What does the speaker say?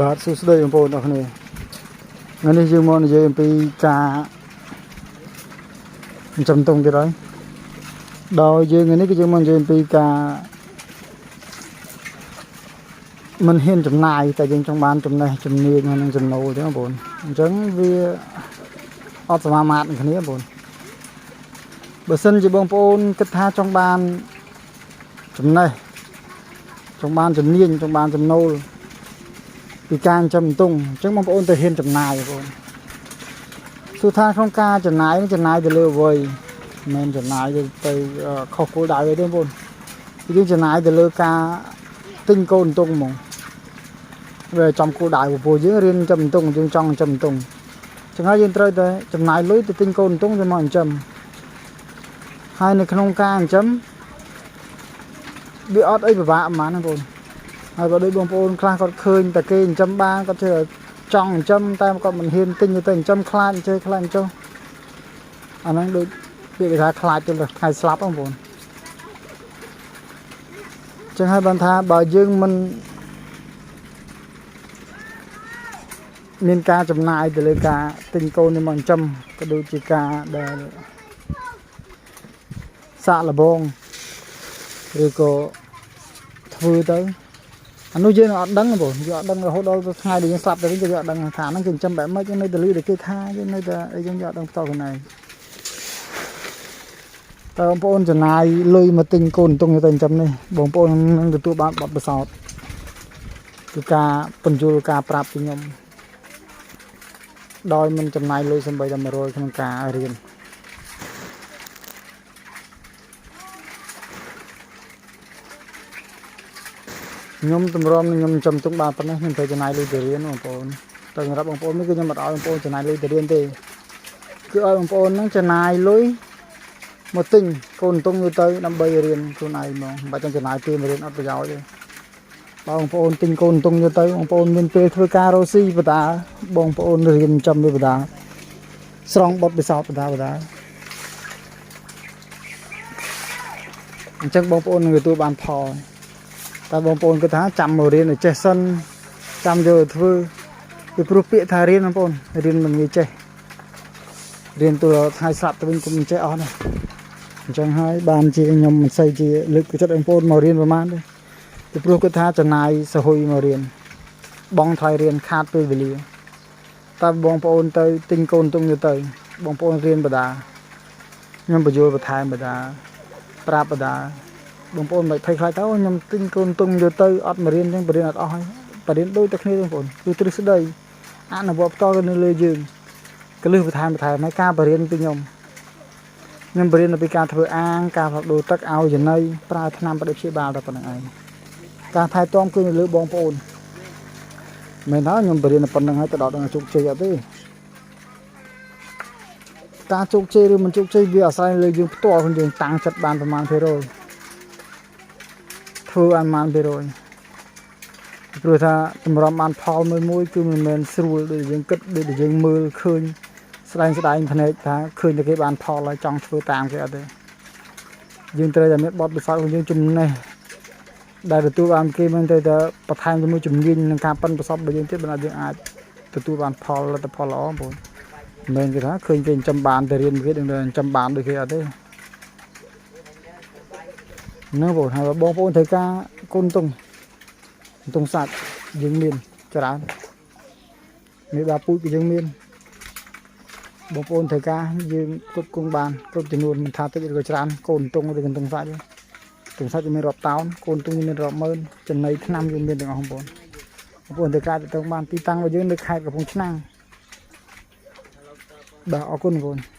បាទសួស្តីបងប្អូនអរគ្នាថ្ងៃនេះយើងមកនិយាយអំពីការចិញ្ចឹមទងទៀតហើយដោយយើងថ្ងៃនេះគឺយើងមកនិយាយអំពីការមិនហ៊ានចំណាយតែយើងចង់បានចំណេះជំនាញហើយនិងចំណូលទេបងប្អូនអញ្ចឹងវាអត់សមាមាត្រនឹងគ្នាបងប្អូនបើសិនជាបងប្អូនគិតថាចង់បានចំណេះចង់បានជំនាញចង់បានចំណូល ពីការចិញ្ចឹមទងអញ្ចឹងបងប្អូនទៅហ៊ានចំណាយបងប្អូនសួរថាក្នុងការចំណាយនេះចំណាយទៅលើអ្វីមិនមែនចំណាយទៅខុសគោលដៅអីទេបងប្អូនគឺយើងចំណាយទៅលើការទិញកូនទងហ្មងវាចំគោលដៅព្រោះយើងរៀនចិញ្ចឹមទងយើងចង់ចិញ្ចឹមទងអញ្ចឹងហើយយើងត្រូវតែចំណាយលុយទៅទិញកូនទងយកមកចិញ្ចឹមហើយនៅក្នុងការចិញ្ចឹមវាអត់អីពិបាកហ្មងណាបងប្អូន ហើយបើដូចបងប្អូនខ្លះគាត់ឃើញតែគេចិញ្ចឹមបានគាត់ជឿចង់ចិញ្ចឹមតែគាត់មិនហ៊ានទិញទៅចិញ្ចឹមខ្លាចចេះខ្លាចចុះអាហ្នឹងដូចពាក្យគេថាខ្លាចទៅថ្ងៃស្លាប់បងប្អូនចឹងហើយបានថាបើយើងមិនមានការចំណាយទៅលើការទិញកូននេះមកចិញ្ចឹមក៏ដូចជាការដែលសាកល្បងឬក៏ធ្វើទៅ អានោះយើងអត់ដឹងបងយើងអត់ដឹងរហូតដល់ថ្ងៃដែលយើងស្លាប់ទៅវិញក៏យើងអត់ដឹងថាហ្នឹងគេចិញ្ចឹមបែបម៉េចយើងនៅតែលឺតែគេថាយើងនៅតែអីយើងអត់ដឹងផ្ទាល់ខ្លួនឯងតើបងប្អូនចំណាយលុយមកទិញកូនតុងទៅចិញ្ចឹមនេះបងប្អូននឹងទទួលបានបទពិសោធន៍គឺការពន្យល់ការប្រាប់ពីខ្ញុំដោយមិនចំណាយលុយសំបីតែ100ក្នុងការរៀនខ្ញុំតម្រាំនឹងខ្ញុំចិញ្ចឹមទុកបានប៉ុណ្ណេះខ្ញុំត្រូវចំណាយលុយទៅរៀនបងប្អូនតែសម្រាប់បងប្អូននេះគឺខ្ញុំមិនឲ្យបងប្អូនចំណាយលុយទៅរៀនទេគឺឲ្យបងប្អូនហ្នឹងចំណាយលុយមកទិញកូនតុងយកទៅដើម្បីរៀនខ្លួនឯងហ្មងមិនបាច់ចាំចំណាយពេលមករៀនអត់ប្រយោជន៍ទេបើបងប្អូនទិញកូនតុងយកទៅបងប្អូនមានពេលធ្វើការរកស៊ីបដាបងប្អូនរៀនចំវាបដាស្រង់បទពិសោធន៍បដាបដាអញ្ចឹងបងប្អូននឹងទទួលបានផលតែបងប្អូនគិតថាចាំមករៀនឲ្យចេះសិនចាំយកទៅធ្វើពីព្រោះពាក្យថារៀនបងប្អូនរៀនមិនងាយចេះរៀនទោះថ្ងៃស្លាប់ទៅវិញក៏មិនចេះអស់ដែរអញ្ចឹងហើយបានជាខ្ញុំមិនសូវជាលើកទឹកចិត្តបងប្អូនមករៀនប្រហែលទេពីព្រោះគិតថាចំណាយសហុយមករៀនបងថ្លៃរៀនខាតពេលវេលាតែបងប្អូនទៅទិញកូនទុងយកទៅបងប្អូនរៀនបដាខ្ញុំបញ្យល់បន្ថែមបដាប្រាប់បដា បងប្អូនមិនភ័យខ្លាចទៅខ្ញុំទិញកូនទុងយកទៅអត់មករៀនចឹងបរៀនអត់អស់ហើយបរៀនដូចតែគ្នាទេបងប្អូនគឺទ្រឹស្ដីអនុវត្តផ្ទាល់ទៅនៅលើយើងកលឹះបន្ថែមបន្ថែមហើយការបរៀនពីខ្ញុំខ្ញុំបរៀនអំពីការធ្វើអាងការផ្លាស់ប្ដូរទឹកឲ្យចំណីប្រើថ្នាំបដិព្យាបាលតែប៉ុណ្្នឹងឯងការថែទាំគឺនៅលើបងប្អូនមិនថាខ្ញុំបរៀនតែប៉ុណ្្នឹងហើយទៅដល់ដល់ជោគជ័យអត់ទេការជោគជ័យឬមិនជោគជ័យវាអាស្រ័យលើយើងផ្ទាល់ខ្លួនយើងតាំងចិត្តបានប្រមាណភាគរយធ្វើបានប្រមាណភាគរយព្រោះថាតម្រាំបានផលមួយមួយគឺមិនមែនស្រួលដូចយើងគិតដូចដែលយើងមើលឃើញស្ដែងស្ដែងភ្នែកថាឃើញតែគេបានផលហើយចង់ធ្វើតាមគេអត់ទេយើងត្រូវតែមានបទពិសោធន៍របស់យើងចំណេះដែលទទួលបានគេមិនត្រូវតែបន្ថែមជាមួយជំនាញនិងការប៉ិនប្រសប់របស់យើងទៀតបើយើងអាចទទួលបានផលលទ្ធផលល្អបងប្អូនមិនមែនគេថាឃើញគេចិញ្ចឹមបានទៅរៀនគេដឹងតែចិញ្ចឹមបានដូចគេអត់ទេហ្នឹងបងប្អូនហើយបងប្អូនត្រូវការកូនតុងតុងសាច់យើងមានច្រើនមានបាពូជក៏យើងមានបងប្អូនត្រូវការយើងគ្រប់គ្រងបានគ្រប់ចំនួនមិនថាតិចឬក៏ច្រើនកូនតុងឬកន្តុងសាច់ទេតុងសាច់យើងមានរាប់តោនកូនតុងយើងមានរាប់ម៉ឺនចំណីថ្នាំយើងមានទាំងអស់បងប្អូនបងប្អូនត្រូវការទៅបានទីតាំងរបស់យើងនៅខេត្តកំពង់ឆ្នាំងបាទអរគុណបងប្អូន។